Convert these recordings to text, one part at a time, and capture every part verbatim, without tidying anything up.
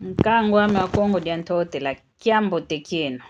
Nkangu ame wa Kongo dia Ntotela, kiambote kieno.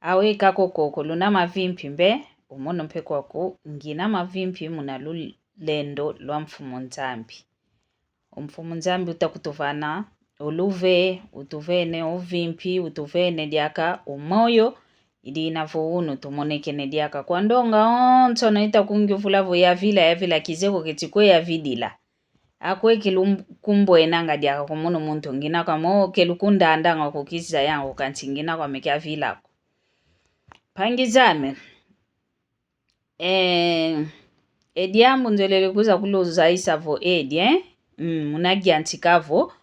Awe kako koko, luna mavimpi mbe? O mono mpe kwaku ngina mavimpi muna lulendo lwa Mfumu Nzambi. O Mfumu Nzambi uta kutuvana o luve, utuvene o vimpi, utuvene diaka o moyo, i dina vo unu tumonekene diaka kwa ndonga onsono ita kungiuvula vo yavila, yavila, kizeye ko keti kwe yavilila. Akwe kilu kumbwenanga diaka ko mono muntu ngina kwame, o kelu kundandanga ko kizayanga ko kansi ngina kwame kiavila ko. Mpangi zame, eh, e diambu nzolele kwiza kuluzayisa vo edi, eh? Mm, muna giantika vo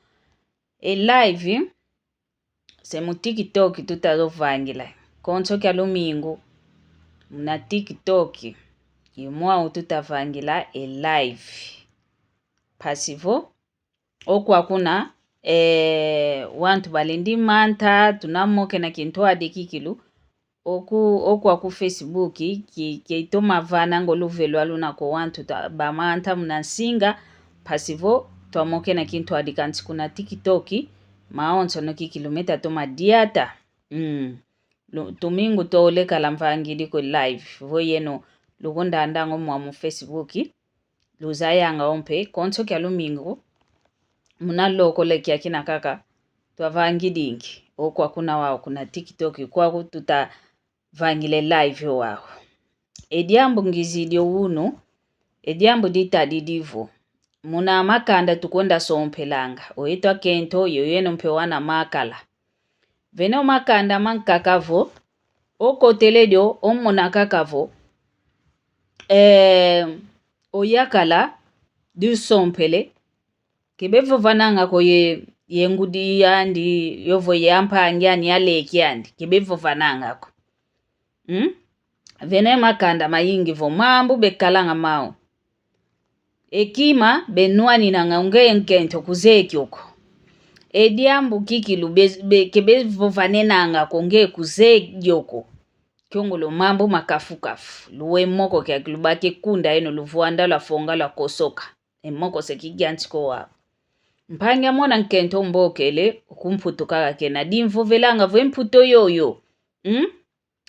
e live, se mu TikTok tuta zo vangila. Konso kia lumingu, muna TikTok, i mwau tuta vangila e live. Mpasi vo, okwa kuna, eh, wantu balendi manta, tuna mokena kintwadi kikilu, oku, okwa ku Facebook, ki, kitoma vananga o luve lwa luna ko wantu ta, bamanta muna nsinga, mpasi vo twamokena kintwadi kansi kuna TikTok, maonsono kikilu meta toma diata. Mm. Lu, tumingu tole kala mvangidi ko live, vo yeno lukundandanga o mwa mu Facebook, luzayanga o mpe, konso kia lumingu, muna lokole kia kina kaka, twavangidingi, okwa kuna wau, kuna TikTok, kwaku tuta vangile live wau. E diambu ngizidi o unu, e diambu ditadidi vo, muna makanda tukwenda sompelanga, o yeto akento, yoyeno mpe wana makala. Vene o makanda mankaka vo, okotele dio, omona kaka vo, eh, o yakala, di usompele, ke bevovananga ko ye, ye ngudi andi, yovo ye ampangi ani, ye aleki andi, ke bevovananga ko. Hmm? Vene makanda mayingi vo mambu bekalanga mau. E kima benwaninanga nge nkento kuzeye kio ko. E diambu kikilu be, be, ke bevovanenanga ko nge kuzeye dio ko. Kiongolo mambu makafukafu. Luwe moko kiaki lubake kunda eno luvwanda lwafonga lwakosoka. E moko se kigiantika wau. Mpangi amona nkento mbokele, kumputu kaka kena. Dimvovelanga vo e mputu yoyo. Hmm?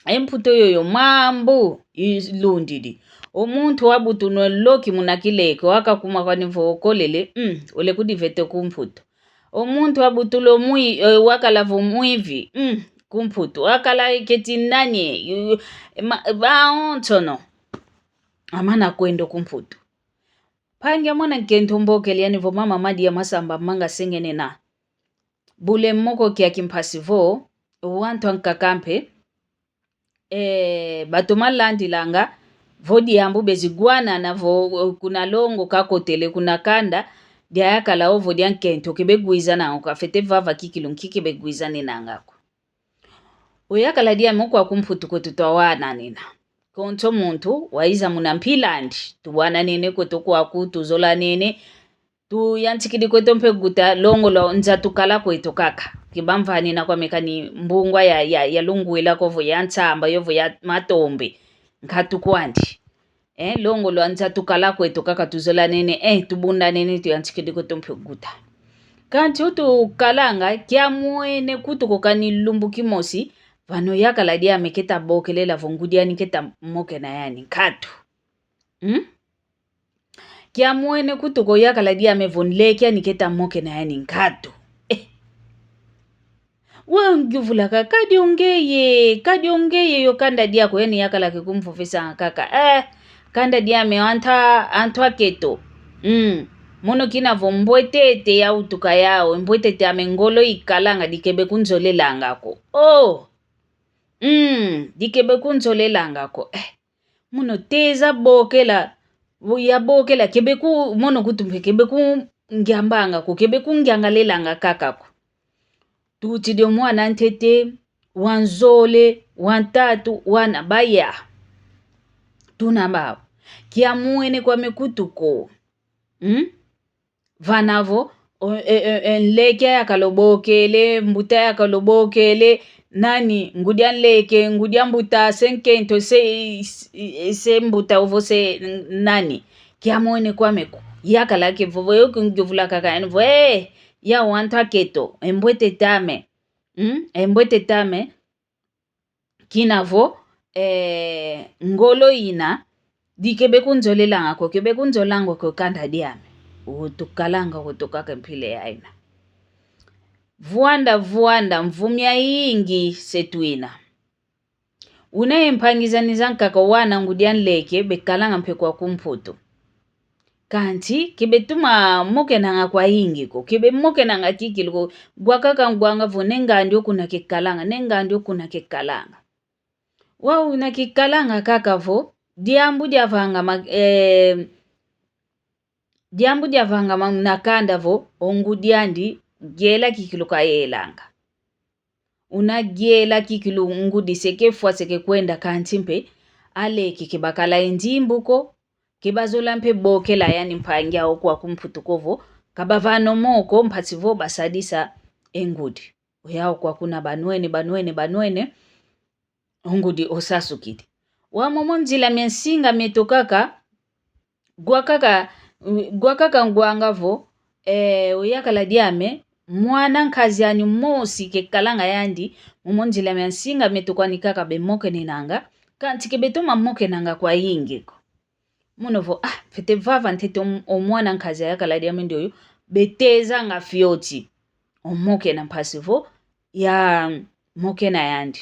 E mputu yoyo mambu ilundidi. O muntu wabutulwa loki muna kileke, wakakuma kwani vo okolele, mm, ole kudivete kumputu. O muntu wabutulwa mwi, eh, wakala vo mwivi, mm, kumputu. Wakala keti nani, yu-, yu-, ma-, baonsono. Amana kwenda kumputu. Mpangi amona nkento mbokele yani vo mama madi ya masamba manga sengene na. Bule moko kiaki mpasi vo, wantu ankaka mpe, eh, batoma landilanga, vo diambu bezigwanana vo, eh, kuna longo kakotele kuna kanda, dia yakala ovo dia nkento ke begwizananga ko, kafete vava kikilu nki ke begwizanenanga ko. O yakala diame okwa kumputu kwetu twawananena. Konso muntu, waiza muna mpila'andi, tuwananene kwetu kwaku, tuzolanene, tuyantikidi kwetu mpe guta, longo lwa nza tukala kwetu kaka. Kibamvanina kwame kani mbungwa ya, ya, ya lungwila ko vo ya nsamba, yovo ya matombe. Nkatu kwandi. Eh, longo lwa nza tukala kwetu kaka tuzolanene, eh, tubundanene, tuyantikidi kwetu mpe guta. Kansi utukalanga, kiamwene kutu ko kani lumbu kimosi, vana o yakala diame keta bokelela vo ngudi ani keta mokena yani nkatu. Hmm? Kiamwene kutu ko yakala diame vo nleke ani keta mokena yani nkatu. Eh. Wangiuvula ka, kadi ongeye, kadi ongeye yo kanda diaku yani yakala ke kumvovesanga kaka. Eh, kanda diame antu, antu aketo. Mm. Mono kina vo mbwetete yautuka yau, mbwetete ame ngolo ikalanga dikebe kunzolelanga ko. Oh. Mm, dikebe kunzolelanga ko. Eh. Mono teza bokela, ya bokela, kebe ku, mono kutu mpe, kebe ku ngiambanga ko, kebe ku ngiangalelanga kaka ko. Tutidi o mwana ntete, wa nzole, wa ntatu, wana baya. Tuna bau. Kiamwene kwame kutu ko. Hmm? Vana vo, o, e, e, e, nleke yakala obokele, mbuta yakala obokele, nani, ngudi a nleke, ngudi a mbuta, se nkento, se, se, se mbuta ovo se n-, nani. Kiamwene kwame ko. Yakala ke vovo yo kunjuvula kaka yani vo, eh, ya wantu aketo, embwete tame. Mm? Embwete tame. Kina vo, eh, ngolo ina, di kebe kunzolelanga ko, kebe kunzolanga ko kanda diame. Utukalanga kutuka ke mpila yaina. Vwanda, vwanda, mvu miayingi se twina. Una ye mpangi zani zankaka wana ngudi anleke bekalanga mpe kwaku Mputu. Kanti, kebetuma mokenanga kwayingi ko, kebe mokenanga kikilu ko, gwakaka ngwanga vo ne ngandi o kuna kekalanga, ne ngandi o kuna kekalanga. Wau una kekalanga kaka vo, diambu diavangama, eh, diambu diavangama na kanda vo, o ngudi andi, yela kikilu kayelanga. Una yela kikilu ngudi se kefwa se kekwenda kanti mpe, aleke kebakala e nzimbu ko, kebazola mpe bokela yani mpangi au kwaku Mputu ko vo, kabavana o moko mpasi vo basadisa e ngudi. Oyau kwaku na banwene, banwene, banwene, o ngudi osasukidi. Wa momo nzila mia nsinga mieto kaka, gwakaka, gwakaka ngwanga vo, eh, oyakala diame, mwana nkazi anyu mosi kekalanga yandi, momo nzila mia nsinga mieto kwani kaka bemokenenanga, kanti kebetoma mokenanga kwayingi ko. Mono vo, ah, mfwete vava ntete o, o mwana nkazi ayakala diame ndioyo, betezanga fioti. Omokena mpasi vo, yamokena yandi.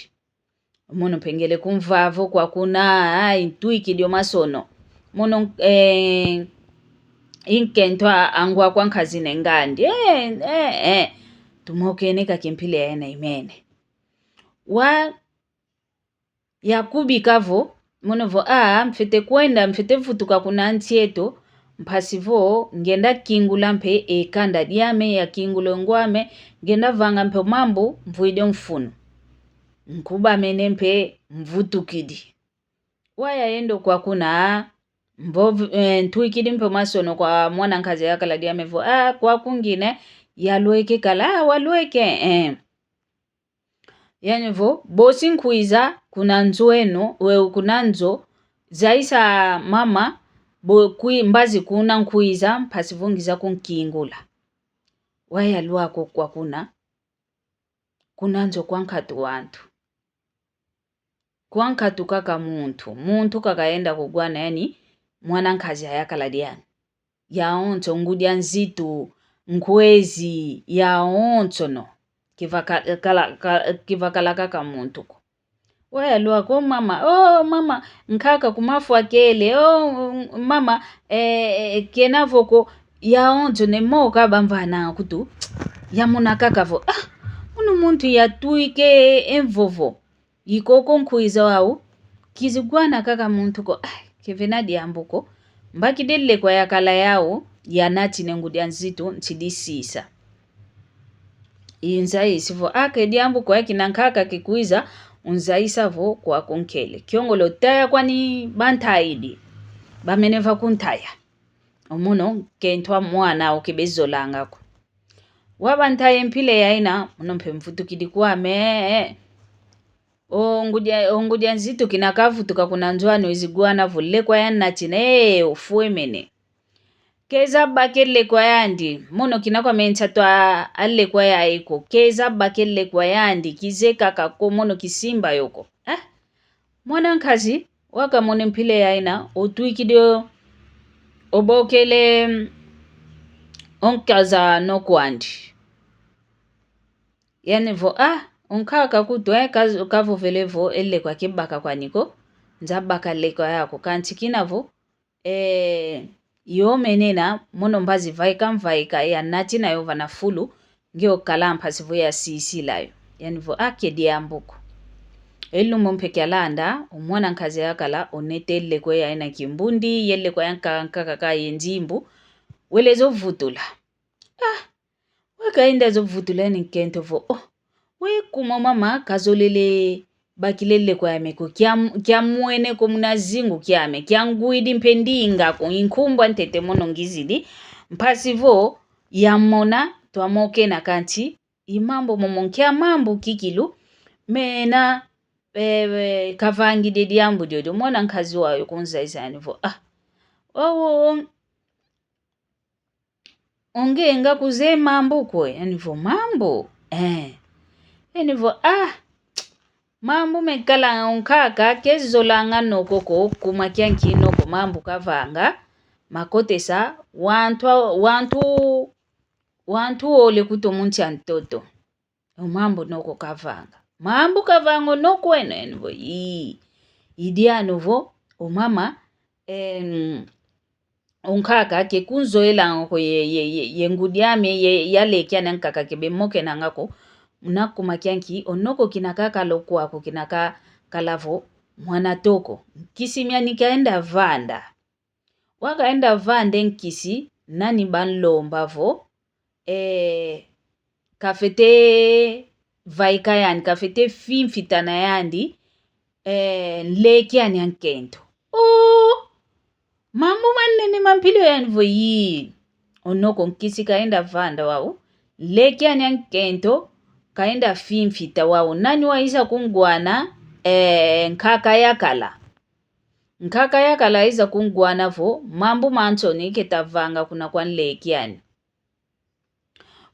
Mono mpe ngele kumva vo kwakuna, ai, ntwikidi o masono. Mono, eh, i nkento a, angwa kwa nkazi ne ngandi. Eh, eh, eh. Tumokene kaka e mpila yaina imene. Wa yakubika vo, mono vo, ah, mfwete kwenda, mfwete vutuka kuna nsi eto, mpasi vo, ngenda kingula mpe e kanda diame, yakingula o ngw'ame, ngenda vanga mpe o mambu mvwidi o mfunu. Nkub'amene mpe mvutukidi. Wa yayenda o kwakuna, mvo, eh, ntwikidi mpe o masono kwa mwana nkazi ayakala diame vo, ah, kwaku ngina, yalweke kala, ah, walweke, eh. Yani vo, bosi nkwiza kuna nzo eno, we kuna nzo, zaisa mama, bo kwi-, mbazi kuna nkwiza, mpasi vo ngiza kunkingula. Wa yalwaka o kwakuna, kuna nzo kwa nkatu wantu. Kwa nkatu kaka muntu, muntu kaka yenda kugwana yani, mwana nkazi ayakala diani. Yawonso ngudi a nzitu, nkwezi, yawonso no. Kivaka-, kala-, ka-, kivakala kaka muntu ko. Wa yalwaka o mama, oh mama, nkaka ku mafwa kele, oh mama, eh, eh, kena vo ko, yawonso ne moka bamvana kutu, yamona kaka vo, ah, unu muntu yatwike e mvovo. Ikoko nkwiza wau, kizigwana kaka muntu ko, ah, kevena diambu ko. Mbakidi e lekwa yakala yau, yanatine ngudi a nzitu, nsidisisa. Inzaisi vo, ah, ke diambu ko, akina nkaka kikwiza, unzaisa vo kwaku nkele. Kiongolo taya kwani bantayidi. Bamene va kuntaya. O mono, nkento a mwana, o kebezolanga ko. Wa bantaya e mpila yaina, mono mpe mvutukidi kwame. O ngudi a, o ngudi a nzitu kina kavutuka kuna nzo anu izigwana vo lekwa yanatine, ee, ofwemene. Keza baka e lekwa yandi, mono kina kwame nsatu a lekwa yayi ko, keza baka e lekwa yandi, kize kaka ko mono kisimba yo ko. Eh? Mwana nkazi, wakamona e mpila yaina, otwikidi o, obokele, mm, o nkaza no kwandi. Yani vo, ah, o nkaka kutu, eh, kaz-, kavovele vo, e lekwa kebaka kwani ko, nza baka lekwa yaku, kanti kina vo, eh, yomenena, mono mbazi vaika mvaika, yanatina yo vana fulu, nge okala mpasi vo yasisila yo. Yani vo, ah, ke diambu ko. E lumbu mpe kialanda, o mwana nkazi yakala, onete e lekwa yaina kimbundi, ye lekwa yankaka nkaka ka ye nzimbu, wele zo vutula. Ah, weka enda zo vutula ni nkento vo, oh, we kuma mama kazolele bakila e lekwa yame ko, kia, kiamwene ko muna zingu kiame, kiangwidi mpe ndinga ko, inkumbu a ntete mono ngizidi, mpasi vo yamona twamokena kanti, i mambu momo nkia mambu kikilu, mena, eh, eh, kavangidi e diambu diodio, mwana nkazi wayo kunzaisa yani vo, ah, oh, oh, oh, ongenga kuze mambu kwe. Yani vo mambu? Eh. Yani vo, ah, mambu mekalanga onkaka, kezolanga noko ko, kuma kianki noko mambu kavanga, makotesa, wantu, wantu, wantu ole kuto munsi a ntoto. O mambu noko kavanga. Mambu kavanga o noko eno, yani vo, ii. Idi anu vo, o mama, em, onkaka, ke kunzoelanga ko ye, ye, ye, ye ngudi ame, ye, ya leki ane nkaka kebe mokenanga ko, muna kuma kianki, o noko kina kakala o kwaku kina kakala vo, mwana toko. Nkisi miani kaenda vanda. Wakaenda vande nkisi, nani banlomba vo, eh, kafete vaika yandi, kafete fimfitana yandi, eh, nleki ane a nkento. Oh! Mambu manene ma mpila yo, yani vo ii. O noko nkisi kaenda vanda wau, nleki ane a nkento, kaenda fimfita wau. Nani waiza kungwana? Eh, nkaka yakala. Nkaka yakala aiza kungwana vo, mambu mansoni keta vanga kuna kwa nleki ane.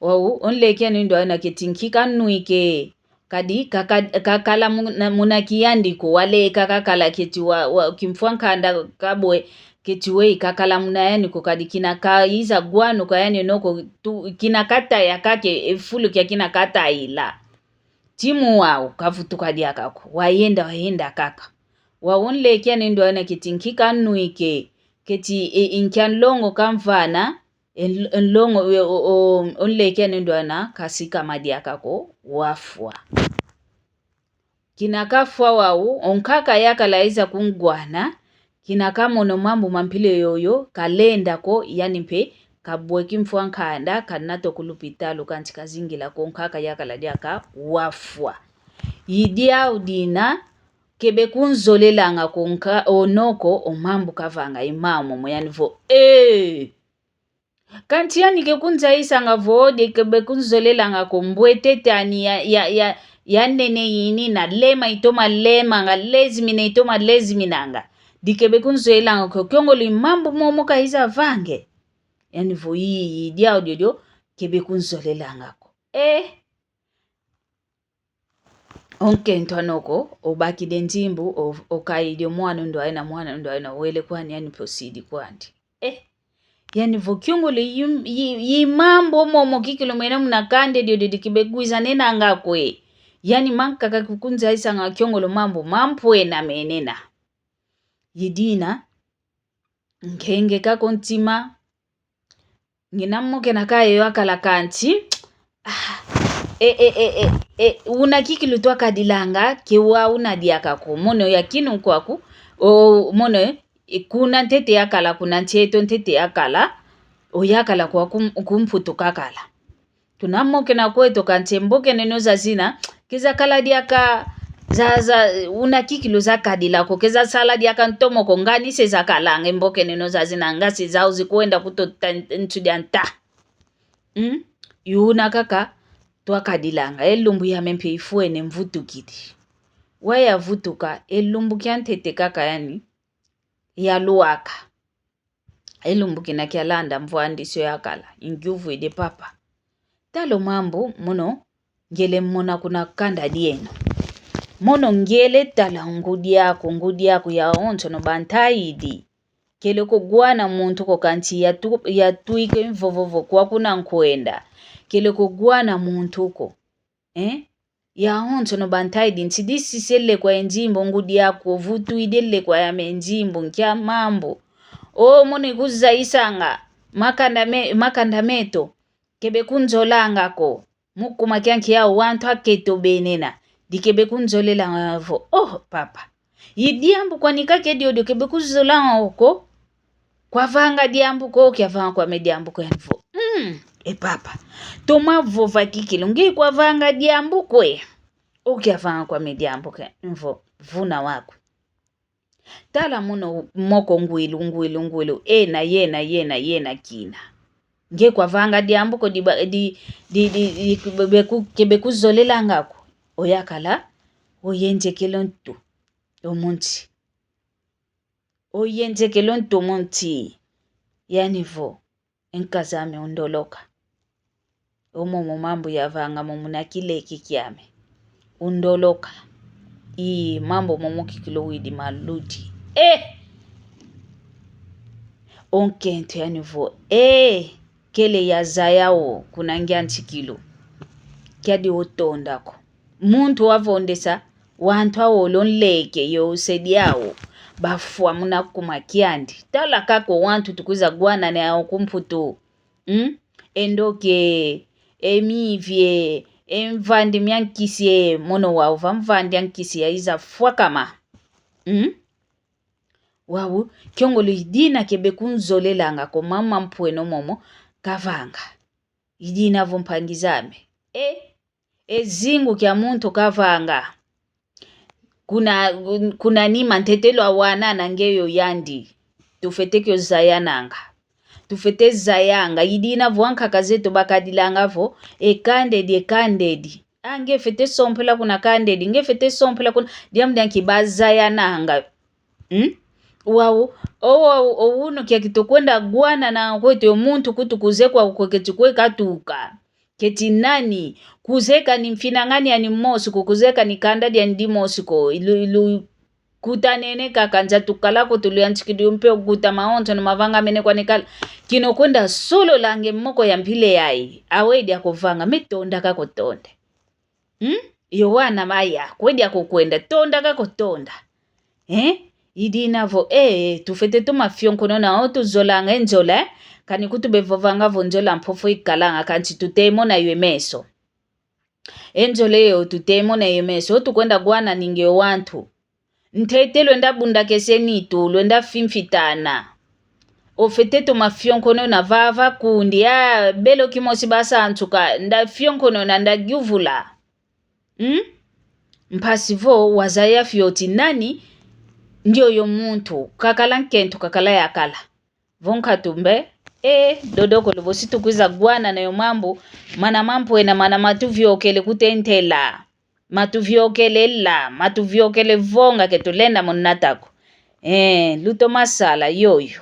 Wau, o nleki ane ndo ena keti nki kanwike. Kadi kaka-, kakala muna, muna kiyandi ko, waleka kakala keti wa, wa, kimfwa nkanda kabwe keti wei kakala muna yani ko, kadi kina kaiza gwanu ka yani noko tu, kina kataya kake, e fulu kia kina katayila. Timu wau, kavutuka diaka ko. Wayenda, wayenda kaka. Wau o nleki ane ndo ena keti nki kanwike, keti, e, e nkia nlongo kamvana, e nl-, e nlongo, e, o, o, o nleki ane ndo ena kasikama diaka ko, wafwa. Kina kafwa wau, o nkaka yakala aiza kungwana, kina kamona o mambu ma mpila yoyo, kalenda ko, yani mpe, kabwe kimfwa nkanda, kanata ku lupitalu, kansi kazingila ko, nkaka yakala diaka wafwa. Idi au dina, kebe kunzolelanga ko nka-, o noko, o mambu kavanga i mao momo, yani vo, eh! Kansi yani ke kunzayisanga vo, di kebe kunzolelanga ko mbwetete ani ya, ya, ya, ya nene ini na lema itoma lemanga, lezimina itoma leziminanga. Di kebe kunzolelanga ko, kiongolo i mambu momo kaiza vange. Yani vo ii, idi au diodio, kebe kunzolelanga ko. Eh! O nkento a noko, obakidi e nzimbu, o-, okaidi o mwana ndo aina, mwana ndo aina, wele kwani, yani mpe osidi kwandi. Eh, yani vo kiongolo i, i, i mambu momo kikilu mena muna kanda diodio di kebe kwiza nenanga kwe. Yani mankaka kukunzayisanga kiongolo mambu mampwena menena. Idina, nkenge kaka o ntima, ngina mokena ka yoyo akala kansi. Ah, e, e, e, e, e, una kikilu twakadilanga, ke wa una diaka ko. Mono ya kinu kwaku, o, mono, e, kuna ntete yakala, kuna nsi eto ntete yakala, o yakala kwa kum-, kumputu kakala. Tuna mokena kweto kansi mbokeneno zazina, ke zakala diaka za, za, una kikilu zakadila ko, ke zasala diaka ntomo ko, ngani se zakalanga mbokeneno zazina, nga se zau zikwenda kutota ntu dia nta. Hmm? I una kaka twakadilanga, e lumbu yame mpe ifwene mvutukidi. Wa yavutuka, e lumbu kia ntete kaka yani, yalwaka. E lumbu kina kialanda mvwandisi o yakala, ingiuvwidi papa. Tala o mambu mono ngele mona kuna kanda dieno. Mono ngele tala ngudi aku, ngudi aku yawonsono bantayidi. Kele ko gwana muntu ko kansi yatu-, yatwike mvovovo kwa kuna nkwenda. Kele ko gwana muntu ko. Eh? Yawonsono bantayidi nsi disisele kwa e nzimbu ngudi aku, ovutwidi ele kwa yame nzimbu, nkia mambu. O, mono ikuzayisanga, makanda me-, makanda meto, kebe kunzolanga ko. Mu kuma kia nkia wantu akento benena, di kebe kunzolelanga vo. Oh, papa. I diambu kwani kaka e diodio kebe kuzolanga ko. Kwavanga diambu ko, kiavanga kwame diambu ko, yani vo. Mm, e papa. Toma vova kikilu, nge kwavanga diambu kwe. O kiavanga kwame diambu ko, yani vo. Vuna waku. Tala mono moko ngwilu, ngwilu, ngwilu. Ena, yena, yena, yena kina. Nge kwavanga diambu ko di ba-, di, di, di, di, be-, be-, ku-, kebe kuzolelanga ko. O yakala, o yenzekelo ntu. O munsi. O yenzekelo ntu munsi. Yani vo. E nkaz'ame, undoloka. O momo mambu yavanga mo muna kileke kiame. Undoloka. Ii, mambu momo kikilu widi maludi. Eh! O nkento yani vo, eh! Kele yazaya o kuna ngiantikilu. Kiadi otonda ko. Muntu wavondesa wantu awo, lo nleke yo usedi awo, bafwa muna kuma kiandi. Tala kaka o wantu tukwiza gwanana awo ku Mputu. Mm? E ndoki e, e mivi e, e mvandi mia nkisi e, mono wau va mvandi a nkisi yaiza fwakama. Mm? Wau, kiongolo i dina ke bekunzolelanga ko, mama mpweno momo kavanga. I dina vo, mpangi zame. E, e zingu kia muntu kavanga. Kuna, kuna nima ntete lwawananga nge yo yandi. Tufwete kio zayananga. Tufwete zayanga. I dina vo ankaka zeto bakadilanga vo, e kandedi, e kandedi. Ah, nge fwete sompela kuna kandedi, nge fwete sompela kuna, diambu dia nki bazayananga. Hmm? Wau, o, wau, o unu kiaki tukwenda gwanananga kweto, yo muntu kutu kuzeye kwaku keti kwe katuka. Keti nani? Kuzeye kani mfinangani yani mosi ko, kuzeye kani kanda diani dimosi ko, ilu, ilu kutanene kaka nza tukala ko, tuluyantikidi mpe okuta mawonso na mavangamene kwa nekala. Kina okwenda solola nge moko ya mpila yayi, awe dia kuvanga, me tonda kaka otonde. Hmm? Yo wana maya, kwe dia kukwenda, tonda kaka otonda. Eh? I dina vo, eh, tufwete tuma fionkonona o tuzolanga e nzola, eh? Kani kutu bevovanga vo nzola mpofu ikalanga, kansi tutemona yo e meso. E nzola yo tutemona yo e meso, o tukwenda gwanananga o wantu. Ntete lwenda bundakese nitu, lwenda fimfitana. Ofwete toma fionkonona vava kundi, ah, belo kimosi basansuka, nda fionkonona, nda yuvula. Hmm? Mpasi vo wazaya fioti nani, ndioyo muntu, kakala nkento, kakala yakala. Vo nkatu mbe, e, dodokolo, bosi tukwiza gwanana yo mambu, mana mampwena, mana matuviokele kutentela. Matuviokele la, matuviokele vonga ke tulenda mo nata ko. E, lutoma sala yoyo.